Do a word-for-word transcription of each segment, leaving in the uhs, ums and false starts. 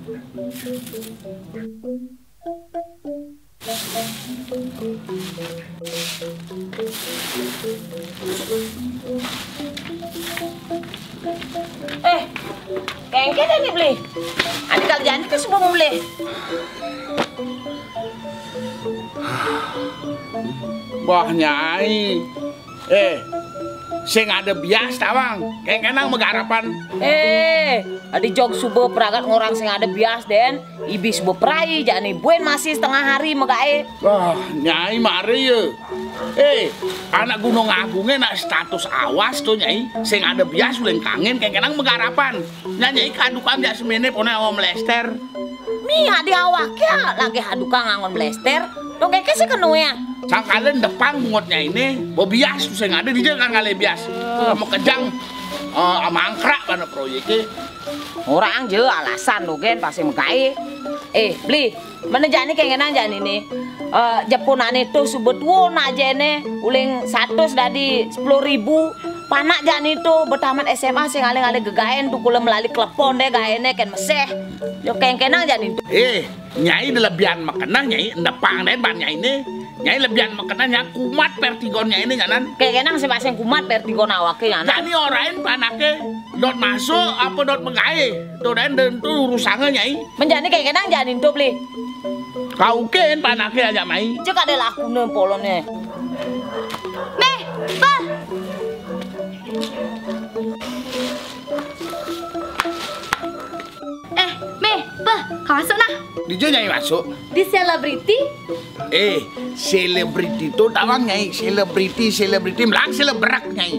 Eh, kengke deh nih beli. Ada kerjaan ke sebelum beli. Bah Nyai. Eh, sing ada bias tawang. Kengkenang magarapan. Eh, adi jog suba pragat ngorang sing ada bias den. Ibis beprai jani buin masih setengah hari megae. Wah, Nyai mare ya. Eh, anak Gunung Agungnya nak status awas tuh Nyai. Sing ada bias uling kangen kengkenang megarapan. Nya Nyai kadukang jak semene pone awam lester. Mi adi awak ya lagi hadukang angon lester. Dong keke sih kenu ya. Sangkalen depang bungot Nyai ini. Bo bias tuh sing ada di kan kali bias. Kamu kejang. Eh, mangkrak mana proyeknya. Orang je alasan dogen pasti megai. Eh, beli, mana jani kengenang jani nih? Eh, jepunane tuh suba tuo nak jene, uling satus dadi sepuluh ribu. Panak jani tuh betamat S M A sing aling-aling gegaen tuh kula melali klepon deh gaene ken meseh. Yo kengkenang jani tuh. Eh, Nyai de lebihan makenah Nyai, endepang deh ban Nyai ne. Nyai lebihan makenah Nyai kumat pertigon Nyai ne nyanan. Kengkenang sing pasing kumat pertigon awake nyanan. Jani orain panake dot masuk apa dot megae. Tuh dan dan tuh urusannya Nyai. Menjani kengkenang jani tuh beli. Kau ken panake aja mai. Cek ada lakune polone. Meh, bah. Eh, Meh, bah, kau masuk nah. Di jo Nyai masuk. Di selebriti. Eh, selebriti tuh tawang Nyai, selebriti, selebriti, melang selebrak Nyai.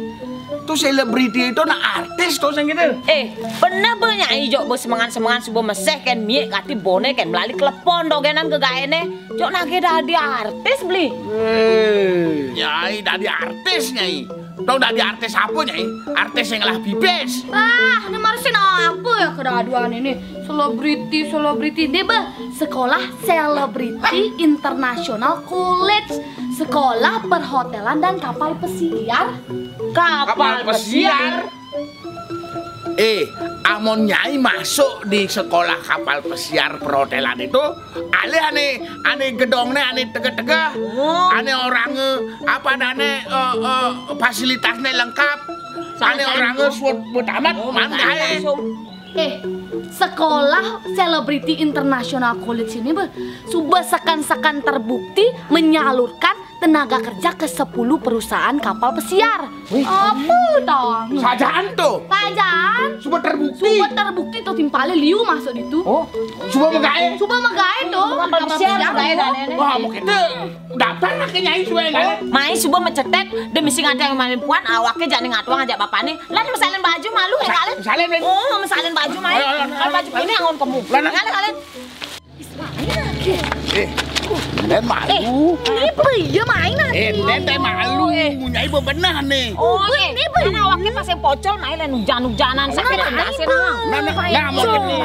Tuh selebriti itu nak artis tuh sing gitu. Eh, pernah be Nyai jok be semangan-semangan suba meseh ken miek kati bone ken melali klepon dogenan ke gaene. Jok nage dadi artis beli. Eh, Nyai dadi artis Nyai. Tau dadi artis apa Nyai? Artis yang lah pipis. Wah, ini marusin apa ya kedaduan ini? Selebriti, selebriti deh bah. Sekolah Celebrity International College. Sekolah perhotelan dan kapal pesiar. Kapal pesiar. Eh, amon Nyai masuk di sekolah kapal pesiar perhotelan itu, alih ane ane gedongne ane tege-tege, ane orangnya apa dane eh, eh, fasilitasnya lengkap, ane orangnya suat betamat, man gae. Eh, sekolah Celebrity International College ini be, suba sekan-sekan terbukti menyalurkan tenaga kerja ke sepuluh perusahaan kapal pesiar. Wih. Apa tawang? Sajaan tuh. Sajaan. Suba terbukti. Suba terbukti tuh timpale liu masuk ditu. Oh, suba megae. Suba megae tuh. Kapal pesiar megae dane. Wah, mau kita daftar lah ke Nyai suba yang lain. Mai suba mecetet demi sing ada yang main puan awake jani ngatuang aja bapane. Lah mesalin baju malu ya kalian. Mesalin, men. Oh, mesalin baju mai. Ayo, ayo, ayo. Kalau baju ini angon kemu. Lah, lah. Kalian kalian. Eh, enten malu. Ini apa iya main nanti? Eh, enten teh malu. Nyai bebenah nih. Oh, ini apa? Karena awaknya pas yang pocol main dan hujan-hujanan sampai landasin. Nah, nah, nah, mau kena.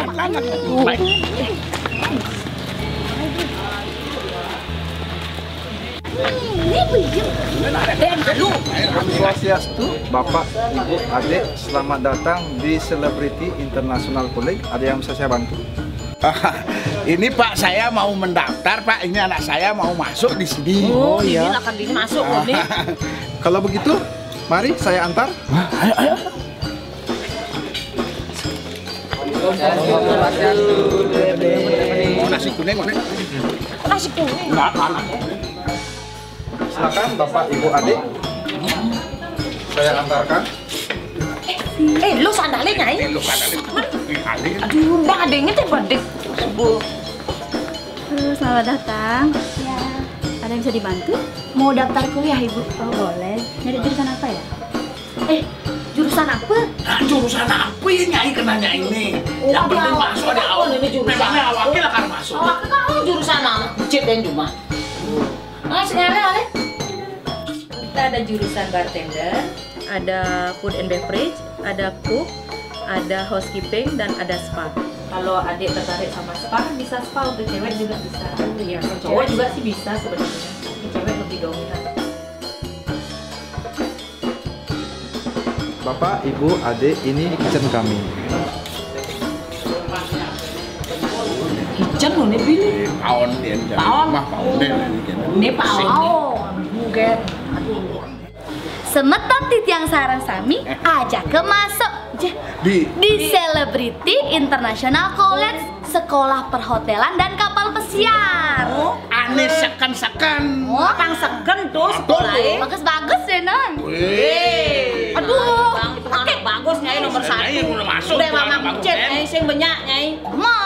Baik. Ini apa iya? Eh, malu. Swastiastu, Bapak, Ibu, Adik, selamat datang di Celebrity International College. Ada yang bisa saya bantu? Ini Pak, saya mau mendaftar Pak. Ini anak saya mau masuk di sini. Oh, iya. Ini akan ini masuk loh nih. Kalau begitu, mari saya antar. Ayo, ayo. Oh, nasi kuning mana? Nasi kuning. Enggak, mana? Silakan Bapak Ibu Adik. Saya antarkan. Eh, lu sandalnya Nyai? Eh, lu sandalnya. Ini kali. Aduh, udah ada yang ngetek badek. Subuh. Halo, selamat datang. Ya. Ada yang bisa dibantu? Mau daftar kuliah, Ibu? Oh, boleh. Nyari jurusan apa ya? Eh, jurusan apa? Nah, jurusan apa ya Nyai kenanya ini? Oh, yang penting masuk ada awal. Memangnya awalnya lah kan masuk. Awalnya kan jurusan mana? Cip dan Juma. Nah, sekarang ada. Kita ada jurusan bartender, ada food and beverage, ada cook, ada housekeeping, dan ada spa. Kalau adik tertarik sama spa, bisa spa untuk cewek juga bisa. Iya, untuk cowok juga sih bisa sebenarnya. Tapi cewek lebih dominan. Bapak, Ibu, Adik, ini kitchen kami. Cen lho, né pilih. Paon dia. Paon. Mah paon dia ini kene. Né paon. Oke. Semeton titiang sareng sami, ajake masuk Jeh. Di di Celebrity International College, Sekolah Perhotelan dan Kapal Pesiar. Ane seken-seken. Pang seken tuh sekolah. Bagus-bagus deh, Non. Wih. Aduh, Bang, itu anak bagus, Nyai, nomor satu. Nyai udah masuk, Udah tuh, mamang anak bagus, cit, kan? Nyai, sing banyak, Nyai. Mau